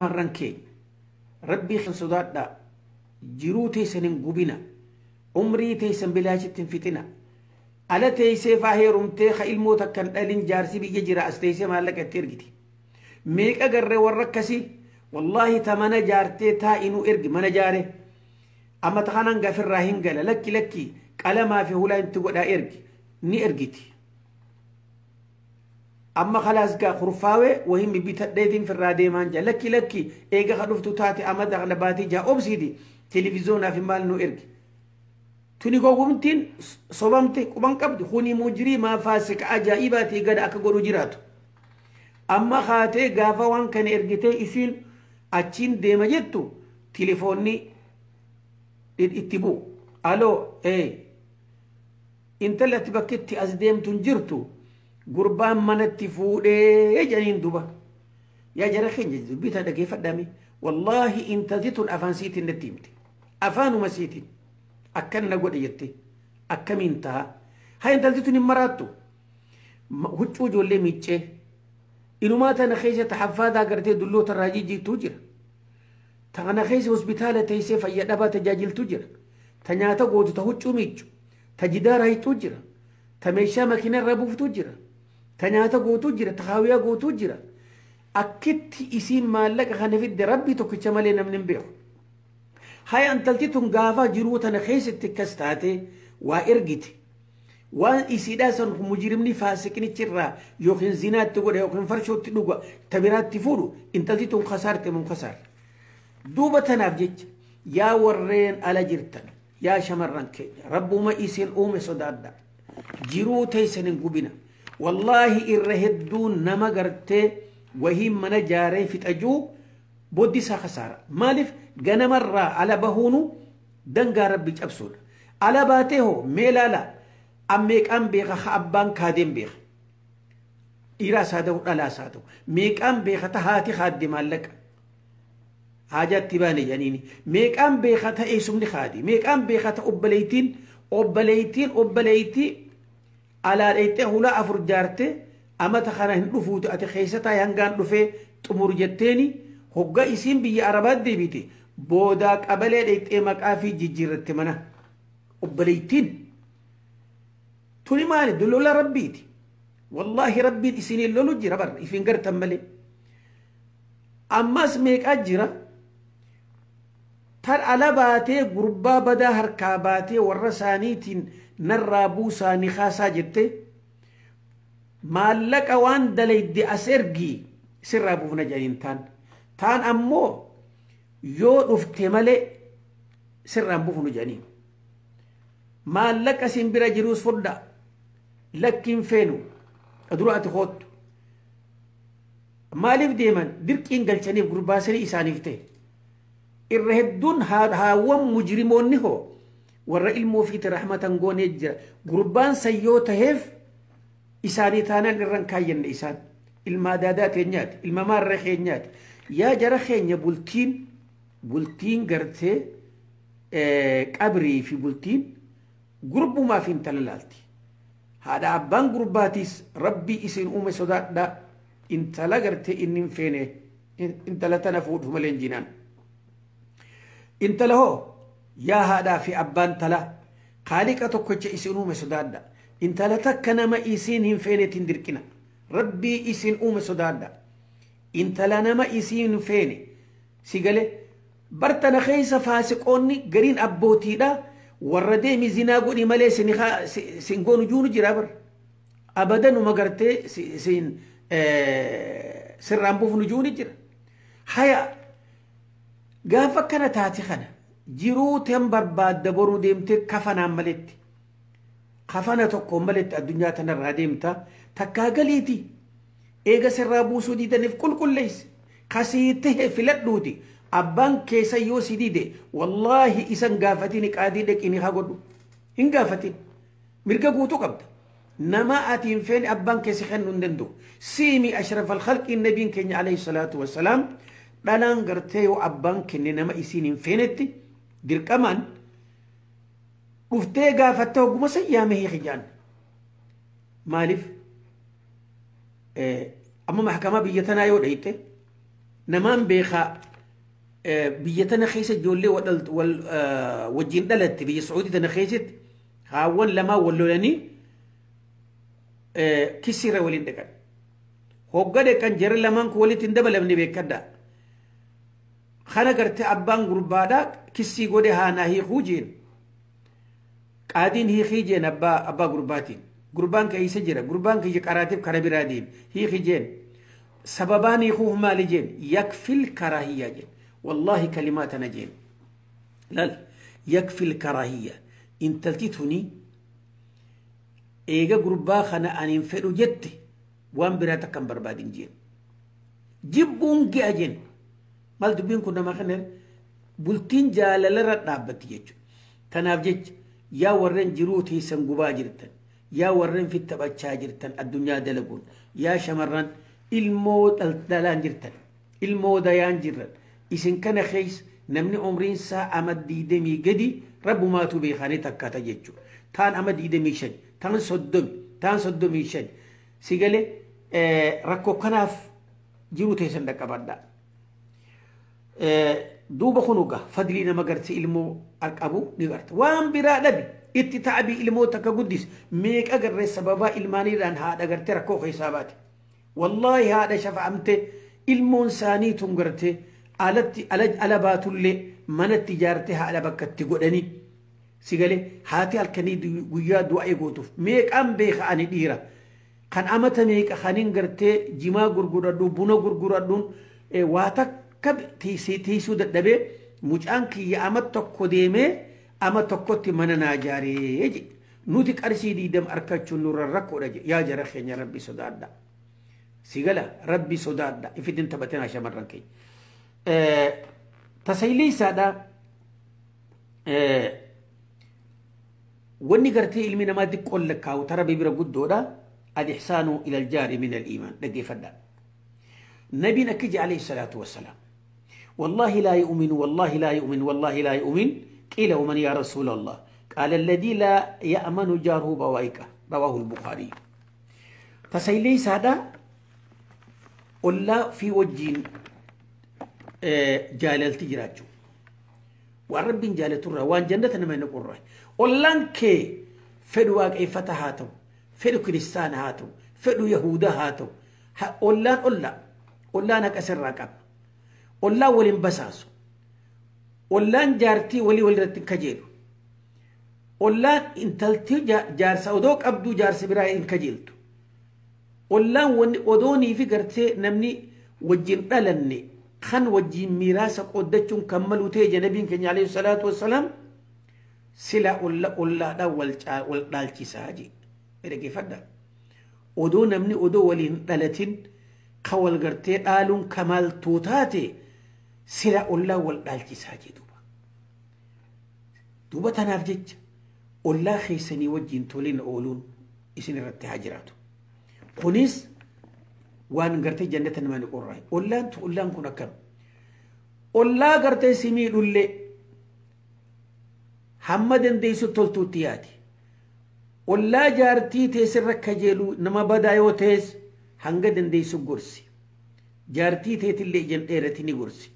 Shamarran keenya, rabbii kan sodaadhaa, jiruu teessan hin gubina, umrii teessan bilaashitti hin fixina. Ala teessee faa heerumtee ka ilmoo takka hin dhalin, jaarsi biyya jira, as teessee maallaqa itti ergiti. Meeqa garree warra akkasii? Wallaahi, ta mana jaartee taa'inuu ergi mana jaare. Amma ta kanaan gafirraa hin gala, lakki lakki, qalamaa fi hulaa itti godhaa ergi, ni ergiti. Amma khalaas gaa kurfaawee wahin bitadheetiin firraa deemaan jaa, lakki lakki, eega ka dhuftu taate amata kana baatii jaa obsiiti, televizoonaa fi maal nu ergi. Tuni gowwumtiin sobamte quban qabdu kuni mujrimaa faasika ajaa'ibaatii gada akka godhu jiraatu. Amma haatee gaafa waan kana ergitee isiin achiin deema jettu, tilifoonni itti bu'u. Aloo, ee, intalli ati bakki as deemtu hin jirtu, gurbaan manatti fuudhee jedhaniin duba. Yaa jara keenya, dubbii tana dhageeffadhaami. Wallaahi, intalti tun afaan siitiin natti himte. Afaanuma siitiin. Akkan na godhe jette. Akkamiin ta'a? Haa, intalti tun hin maraattu. Huccuu ijoollee miiccee. Inumaa tana keessa haffaadaa gartee dulloota irraa jijjiirtuu jira. Tana keessa hospitaala teessee fayya dhabaa tajaajiltuu jira. Ta nyaata gootu, ta huccuu miiccu. Ta jidaara hiixuu jira. Ta meeshaa makiina irra buuftuu jira. Ta nyaata gootuu jira. Ta haawiyaa gootuu jira. Akkitti isiin maallaqa kana fidde rabbii tokkicha malee namni hin beeku. Haya, intalti tun gaafa jiruu tana keessatti akkas taate waa ergite. Waan isiidhaa san mujrimni faasiqnichi irraa yookiin zinaatti godha yookiin farshootti dhuga, ta biraatti fuudhu, intalti tun kasaarte mun kasaarte. Duuba tanaaf jecha, yaa warreen ala jirtan, yaa shamarran keenya, rabbuma isin uume sodaadha. Jiruu teessan hin gubina. Wallaahi, irra hedduun nama gartee wahiin mana jaaree fixajuu boddi isaa kasaara. Maaliif? Ganamarraa ala bahuunu dangaa rabbi cabsuudha. Ala baatee hoo mee laala, ammeeqaan beeka ha abbaan kaadeen beeka. Dhiiraas haa ta'u, dhalaas haa ta'u. Meeqaan beeka ta haati haadde maallaqa? Haajaatti baane jedhaniini. Meeqaan beeka ta eessumni haadi? Meeqaan beeka ta obboleeytiin alaa dheeyxee hulaa afur jaarte, amata kana hin dhufuutu, ati keessa taa'e hangaan dhufee xumur jetteeni, hogga isiin biyya Arabaatti deebite boodaa qabalee dheeyxee maqaa fi jijjiirratte mana? Obboleeytiin tuni maali? Lola rabbiiti. Wallaahi, rabbiin isiniin lolu jira bar, ifin gartan malee. Ammas meeqaa jira tan ala baatee gurbaa badaa harkaa baatee warra isaaniitiin narraa buusaa ni kaasaa jette, maallaqa waan dalayde as ergii sirraa buufna jedhaniin, taan ammoo yoo dhufte malee sirraan buufnu jedhaniin. Maallaqa sin bira jiruus fudha, lakkiin feenu, dura ati koottu. Maaliif deeman? Dirqiin galchaniif gurbaasanii isaaniif ta'e. Irra hedduun haawwan mujrimoonni hoo warra ilmoo ofiiti rahmatan goonee jira. Gurbaan sayyoo taheef isaanii taanaan irran kaayyanne, isaan ilma adaadaa teenyaati, ilma maarra keenyaati. Yaa jara keenya, bultiin gartee qabrii fi bultiin gurbumaaf intala laalti. Haadha abbaan gurbaatiis rabbii isin uume sodaadhaa, intala gartee inni hin feene intala tana fuudhu malee hin jinaan. Intala hoo, yaa haadhaa fi abbaan tala, kaaliqa tokkocha isin uume sodaadha. Intala takka nama isiin hin feenetiin dirqina. Rabbii isin uume sodaadha. Intala nama isiin hin feene si galee bartana keessa faasiqoonni gariin abbootiidha, warra deemi zinaa godhi malee sin goonu juunu jira bar. Abadanuma gartee sin sirraan buufnu juuni jira. Haya, gaafa kana taate kana jiruu tan barbaadda boruu deemtee kafanaan maletti. Kafana tokkoon maletti addunyaa tanarraa deemta, takkaa galiiti. Eega sirraa buusuu diidaniif qulqulleessi. Kasii tahe filadhuuti. Abbaan keessa yoo si dide, wallaahi isan gaafatin, qaadii dhaqini haa godhu. Hin gaafatin. Mirga guutuu qabda. Nama ati hin feene abbaan keessa kennuu hin danda'u. Siimi ashraf alkhalqi nabiin keenya alayhi salaatu wassalaam, dhalaan gartee yoo abbaan kenne nama isiin hin feenetti dirqamaan dhuftee gaafattee hogguma san yaame hiiki jaan. Maaliif? Amma mahkamaa biyya tanaa yoo dhayxe, Namaan beekaa biyya tana keessa ijoollee wajjin dhalatte biyya Sacuudii tana keessatti haawwan lamaa wal lolanii kisiirra waliin dhaqan. Hogga dhaqan jarri lamaan kun walitti hin dabalamne beekadhaa. Kana gartee abbaan gurbaadhaa kissii godhe haanaa hiikuu jeen. Qaadiin hiikii jeen abbaa gurbaatiin. Gurbaan keessa jira gurbaan kiyya qaraatiif kara biraa deeme hiikii jeen. Sababaan hiikuuf maali jeen yakfil karaahiyyaa jeen. Wallaahi kalimaa tana jeen. Laal yakfil karaahiyyaa intalti tuni eega gurbaa kana ani hin fedhu jette waan biraa takka hin barbaadin jeen. Jibbuun gi'a jeen. Maal dubbiin kun nama kana bultiin jaalalarra dhaabbatti jechuudha. Tanaaf jecha yaa warreen jiruu teessan gubaa jirtan yaa warreen fit taphachaa jirtan addunyaa dalaguun yaa shamarran ilmoo dhalaan jirtan ilmoo dayaan jirran isin kana keessa namni umriin isaa ama 20 gadi rabbumaatu beekanii takkaata jechuudha. Taan ama 25 taan 30 taan 35 si galee rakkoo kanaaf jiruu teessan dhaqqabadhaa. Duuba kun egaa fadlii nama gartee ilmoo qabu ni garta. Waan biraa dhabi itti ta'abii ilmoo takka guddis meeqa garree sababaa ilmaaniidhaan haadha gartee rakkoo keessaa baate. Wallaahi haadha shafa'amte ilmoon isaanii tun gartee alatti ala baatullee manatti ijaartee haadha bakka itti godhanii si galee haati halkanii guyyaa du'a eegootuuf meeqaan beeka ani dhiira. Kan amata meeqa kaniin gartee jimaa gurguradhu buna gurguradhuun waa takka tiisuu dadhabee mucaan kiyya ama tokko deemee ama tokkotti mana naa ijaaree jedhe. Nuti qarshii 20 argachuun nurra rakkoodha jedhe. Yaa jara keenya rabbi sodaadha. Si gala rabbi sodaadha. Ifittiin taphatinaa shamarran keenya. Tasaayilii isaadha. Wanni gartee ilmi namaa xiqqoon lakkaa'u tara bira guddoodha. Al-ihsaanu ilal jaari min al-iimaan dhaggeeffadha. Nabiin akka jedhe alayhi salaatu wassalaam. والله لا يؤمن والله لا يؤمن والله لا يؤمن قيل ومن يا رسول الله قال الذي لا يأمن جاره بوائقه رواه البخاري. تسيلي سادا ولا في وجين جالل تجراجو والرب جالت الروان جنة ما نقول ولا كي فدواك اي فتحاتو فدو كريستان هاتو فدو يهودا هاتو ولا ولا ولا نكسر رقب ولا ولين بساسو ولا جارتي ولي ولرت كجيلو ولا انتلتي جارسا ودوك ابدو جارس براي ان كجيلتو ولا ودوني في قرتي نمني وجين دلني خن وجين ميراث قدچون كملو تي نبي كن عليه الصلاه والسلام سلا ولا ولا دا ول دالچي ساجي رجي فدا ودو نمني ودو ولين دلتين خول قرتي قالون كمال توتاتي سلا ولا ول دالچي ساجي دوبا دوبا تناف جج ولا خيسني وجين تولين اولون اسن رت هاجراتو كونيس وان غرتي جنة ما نقراي اولان تولان كون كم ولا غرتي سمي دولي حمدن ديسو تولتو تياتي ولا جارتي تيسر كجيلو نما بدايو تيس هنگدن ديسو غرسي جارتي تيتلي جن ديرتني غرسي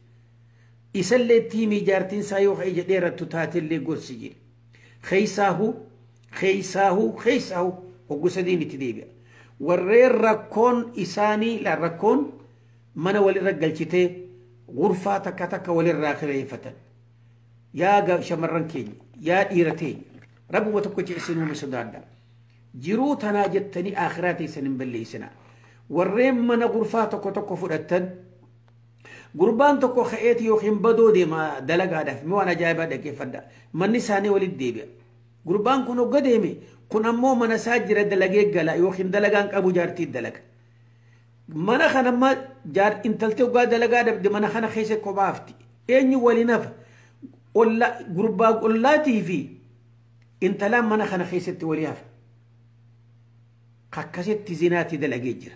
إسلي تيمي جارتين سايو خي ديرتو تاتلي غرسي جيل خيساهو خيساهو خيساهو وغسدين تديبيا warreen rakkoon isaanii la rakkoon mana walirra galchitee gurfaa takka takka walirraa kireeffatan. Yaa shamarran keenya yaa dhiira teenya rabbuma tokkicha isin uume sodaadha. Jiruu tanaa jettanii akhiraa teessan hin balleessinaa. Warreen mana gurfaa tokko tokko fudhattan gurbaan tokko ka'eeti yookiin badoo deema dalagaadhaaf waan ajaa'ibaa dhaggeeffadha. Manni isaanii walitti deebi'a. Gurbaan kun hogga deeme kun ammoo mana isaa jira dalagee gala yookiin dalagaan qabu jaartii dalaga. Mana kana amma intaltee hoggaa dalagaa dhabde mana kana keessa kophaafti. Eenyu waliin hafa? Gurbaa ollaatii fi intalaan mana kana keessatti walii hafa. Akkasitti zinaatii dalagee jira.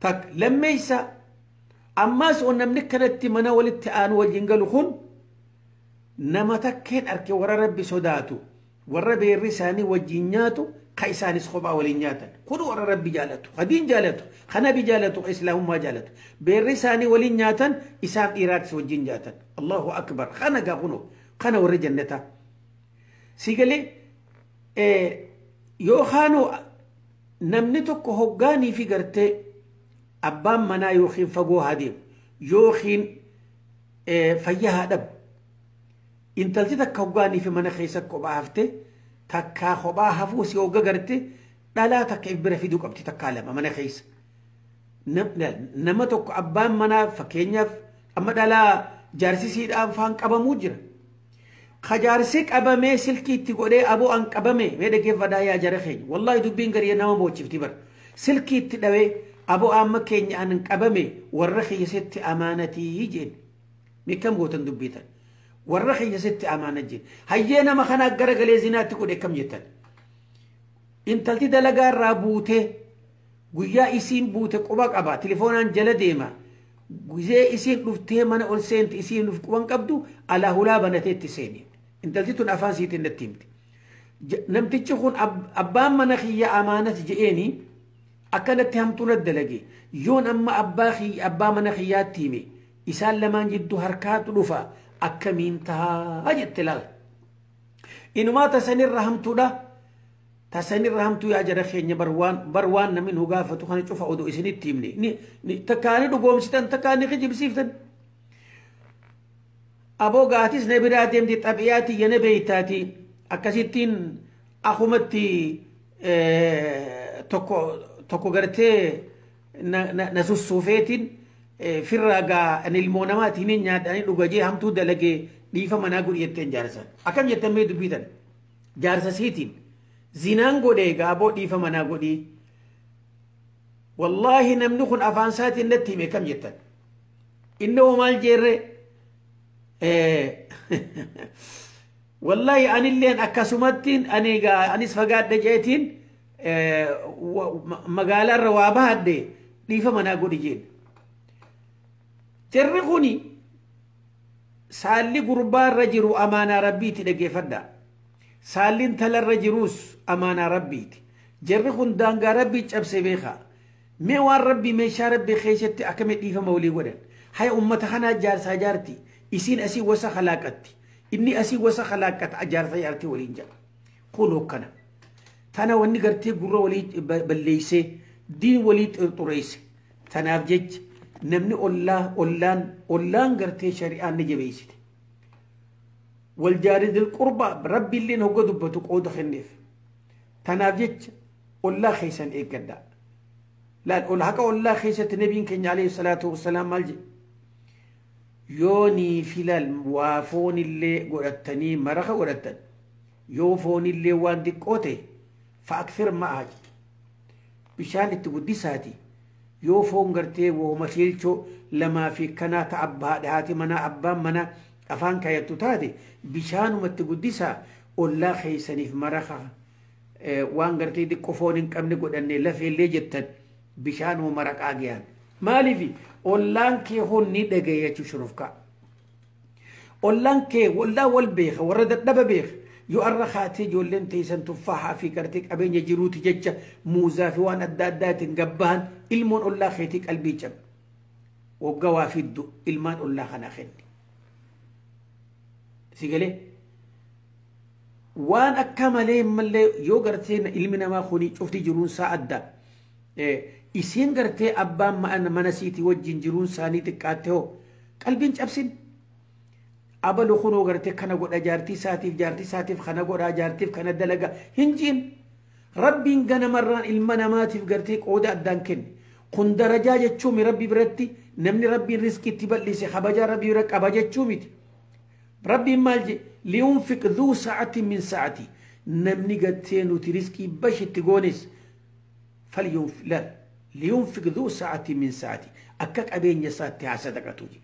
Tak lammeessa ammaas namni kanatti mana walitti aanu wajjin galu kun nama takkeen arke warra rabbi sodaatu warra beerri isaanii wajjin nyaatu Ka isaanis kophaa waliin nyaatan. Kun warra Rabbi jaalatu, ka diin jaalatu, ka nabi jaalatu, ka islaamummaa jaalatu. Beerri isaanii waliin nyaatan, isaan dhiiraatis wajjin nyaatan. Allahu akbar. Kana gaa kunoo kana warra jannataa. Si galee yookaan namni tokko hoggaanii fi gartee abbaan manaa yookiin fagoo haa deemu yookiin fayyaa haa dhabu. Intalti takka hoggaanii fi mana keessa kophaa hafte takkaa kophaa hafuu si hogga garte dhalaa takka if bira fiduu qabdi takkaa lama mana keessa. Nama tokko abbaan manaa fakkeenyaaf amma dhalaa jaarsisiidhaan faan qabamuu jira. Ka jaarsi qabamee silkii itti godhee aboo an qabame mee dhaggeeffadhaa yaa jara keenya. Wallaahi dubbiin garii nama boochifti bara. Silkii itti dhawee aboo amma keenya an qabame warra keessatti amaanatii jeen. Mee kam gootan dubbitan? Warra keessatti amaana jeen. Hayyee nama kana garagalee zinaatti godhe kam jettan? Intalti dalagaa irraa buutee guyyaa isiin buute quba qaba telefoonaan jala deema. Gizee isiin dhuftee mana ol seenti isiin dhuf quban qabdu alaa hulaa banatee itti seeni. Intalti tun afaan siitiin natti himti. Namtichi kun abbaan mana kiyya amaanati je'eeni akkanatti hamtuu na dalage. Yoon amma abbaa mana kiyyaatti hime isaan lamaan jidduu harkaatu dhufa akkamiin tahaa jette laal. Inumaa tasanirra hamtuudha. Tasanirra hamtuu yaa jara keenya bar waan namni nu gaafatu kana cufa oduu isinitti himne. Takkaani dhugoomsitan takkaani kijibsiiftan. Aboo gaatis na biraa deemti xaphiyaati yana beeytaati akkasittiin akumatti tokko gartee na sussuufeetiin firraa gaa ani ilmoo namaatiin hin nyaadhanii dhuga jee hamtuu dalagee dhiifa manaa godhi jetteen jaarsa. Akkam jettan mee dubbitan? Jaarsa siitiin zinaan godhee gaa aboo dhiifa manaa godhii. Wallaahi namni kun afaan isaatiin natti hime kam jettan? Inni hoo maal jeerree? Wallaahi anilleen akkasumattiin ani gaa anis fagaadhe jeetiin magaalaarra waa bahadhe dhiifa manaa godhi jeen. Jarri kuni saalli gurbaarra jiru amaanaa rabbiiti dhaggeeffadha. Saalli intalarra jiruus amaanaa rabbiiti. Jarri kun daangaa rabbii cabse beeka. Mee waan rabbii meeshaa rabbii keessatti akkamii dhiifama walii godhan. Haya ummata kanaa jaarsaa jaarti. Isiin asii wasa kalaaqatti. Inni asii wasa kalaaqata jaarsa jaartii waliin jedha. Kun hokkana. Tana wanni gartee gurra walii balleeysee diin walii xureesse. Tanaaf jecha namni ollaa ollaan ollaan gartee shari'aan ni jabeessite. Wal jaaridil qurba rabbi illeen hogga dubbatu qooda kenneef. Tanaaf jecha ollaa keessan eeggadhaa. Laal ol haqa ollaa keessatti nabiin keenya alayhi salaatu wassalaam maal jedhe? Yoo nii filal waa foonillee godhattanii maraqa godhattan yoo foonillee waan xiqqoo ta'e fa'akfir ma'aa bishaan itti guddisaati. Yoo foon gartee wooma kiilchoo lamaa fi kanaa ta'a abbaa haati manaa abbaan manaa afaan kaayattu taate bishaanuma itti guddisaa ollaa keessaniif maraqa waan gartee xiqqoo foon hin qabne godhanne lafeellee jettan bishaanuma maraqaa gahan. Maaliif ollaan kee hun ni dhagaye jechuu shurufkaa. Ollaan kee ollaa wal beeka warra dadhaba beeka. Yoo arra kaatee ijoolleen teessan tuffaahaa fi gartee qabeenya jiruuti jecha muuzaa fi waan adda addaatiin gabbahan ilmoon ollaa keetii qalbii caba. Waggaa waa fiddu ilmaan ollaa kanaa kenni. Si galee waan akka malee mallee yoo gartee ilmi namaa kuni cufti jiruun isaa adda. Isiin gartee abbaan mana siitii wajjin jiruun isaanii xiqqaatte hoo qalbiin cabsin. Abalu kunoo gartee kana godha jaartii isaatiif kana godha jaartiif kana dalaga hin jiin. Rabbiin ganamarraan ilma namaatiif gartee qooda addaan kenne. Kun darajaa jechuumi rabbi biratti namni rabbiin riskiitti bal'ise kabajaa rabbi bira qaba jechuu miti. Rabbiin maal jedhe liyunfiq dhuu sa'atin min sa'ati namni gartee nuti riskii bashitti goones falyunfiq liyunfiq dhuu sa'atin min sa'ati akka qabeenya isaatti haa sadaqatu jedhe.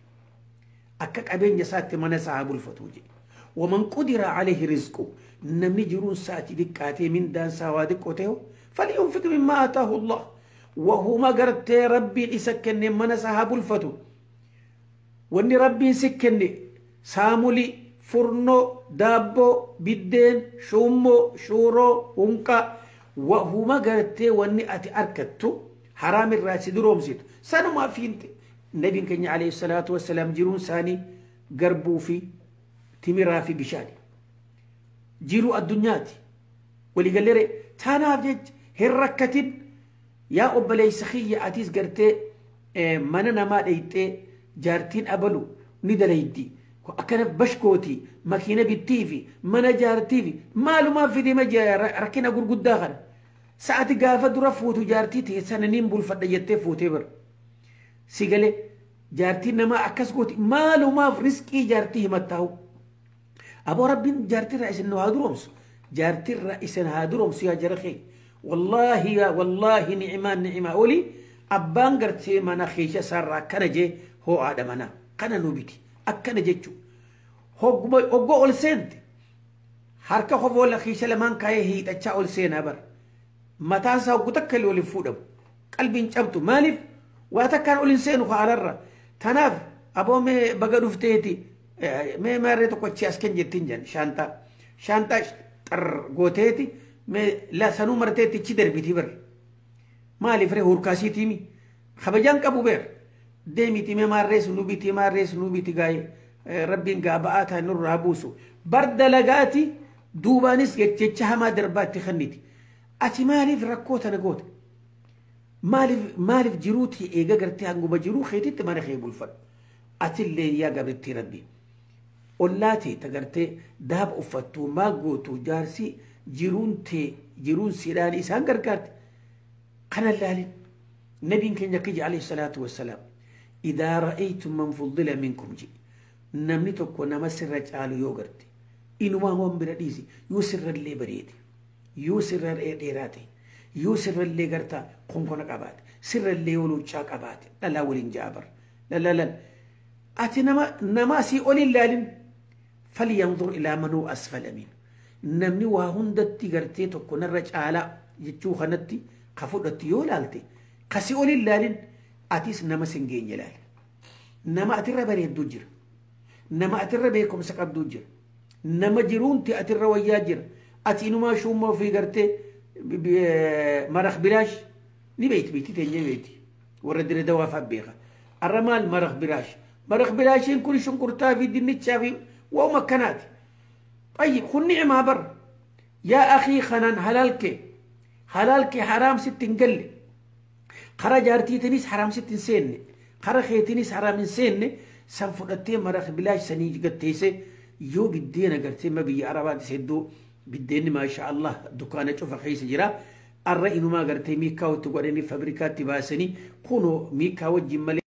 Akka qabeenya isaatti mana isaa haa bulfatu jedhe. Waman qudira alayhi rizqu namni jiruun isaati xiqqaatee mindaan isaa waa xiqqoo ta'e falyunfiq mimmaa ataahu Allah. Wahuma gartee rabbiin isa kenne mana isaa haa bulfatu. Wanni rabbiin si kenne saamulii, furnoo, daabboo, biddeen, shuummoo, shuuroo, hunqaa Wahuma gartee wanni ati arkattu haraam irraa si duroomsitu. Sanumaa fiinte. Nabiin keenya alayhi salaatu wassalaam jiruun isaanii garbuu fi timiraa fi bishaani. Jiruu addunyaati. Waliigallee taanaaf jecha hin rakkatin yaa obboleessa kiyya atis gartee mana namaa dhayxee jaartiin abalu ni dalaydi. Akkana bashkooti makiina bittii fi mana jaartii fi maalumaaf fidima rakkina gurguddaa kana. Sa'ati gaafa dura fuutu jaartii ta'e sana niin bulfadha jettee fuutee bara. Si galee jaartiin namaa akkas gooti maalumaaf riskii jaartii himattaa'u. Aboo rabbiin jaartiirraa isin haa duroomsu. Jaartiirraa isin haa duroomsu yaa jara kee. Wallaahi yaa wallaahi ni'imaan ni'imaa olii abbaan gartee mana keessa isaarraa akkana jee hoo'aadha mana kana nu biti akkana jechuudha. Hoggoo ol seente harka kofoola keessa lamaan kaayee hiixachaa ol seenaa bara. Mataan isaa hoggu takka illee ol hin fuudhamu. Qalbiin cabtu maaliif waa takkaan ol hin seenu haalarra. Tanaaf aboo mee baga dhufteeti mee maarree tokko achi as kan jettiin jan shaantaa shaantaa xar gooteeti mee la sanuu marteetti ichi darbitii bara. Maaliif ree hurkaasiitiimi kabajaan qabu beer deemiti mee maarrees nu biti maarrees nu biti gaa'e rabbiin gaa ba'aa ta'e nurraa buusu bar dalagaati duubaanis jecha hamaa darbaatti kenniti. Ati maaliif rakkoo tana goota? Maaliif jiruuti eega gartee hanguma jiruu keetitti mana kee bulfadhu. Atillee yaa gabrittii rabbi. Ollaa tee tagartee daaba uffattuu maal gootu jaarsi jiruun tee jiruun siidhaan isaan gargaarti. Kana laalin nabiin keenya akka alayhi salaatu wassalaam idaa ra'aytum man fuddila minkum ji namni tokko nama sirra caalu yoo garte inumaa waan bira dhiisi yoo sirrallee bareede yoo sirra dheeraa ta'e yoo sirrallee gartaa konkona qabaate sirrallee yoo luuccaa qabaate dhalaa waliin ja'a bara lalaalal ati nama asii ol hin laalin falyanzur ilaa man huwa asfala min namni waa hundatti gartee tokko narra caalaa jechuu kanatti ka fudhattu yoo laalte kasii ol hin laalin atis nama sin geenye laali nama atirra bareedduu jira nama atirra beekumsa qabduu jira nama jiruunti atirra wayyaa jira ati inumaa shuummaa ofii gartee maraq bilaash ni beeyti beeyti teenyee beeyti warra dire dawaaf beeka arra maal maraq bilaash maraq bilaashiin kun shunkurtaa fi dinnichaa fi waa'uma akkanaati طيب خن نعمة بر يا أخي خنان حلالك حلالك حرام ستين قل خرا جارتي تنيس حرام ستين سن خرا خيتنيس حرام سن سنفرتي مرق بلاش سني قتيسه يو بدينا قرتي ما بي عربات سدو بدين ما شاء الله دكانة شوف خيس جرا الرأي ما قرتي ميكا وتقولني فابريكات تباسني كونوا ميكا وجمالي.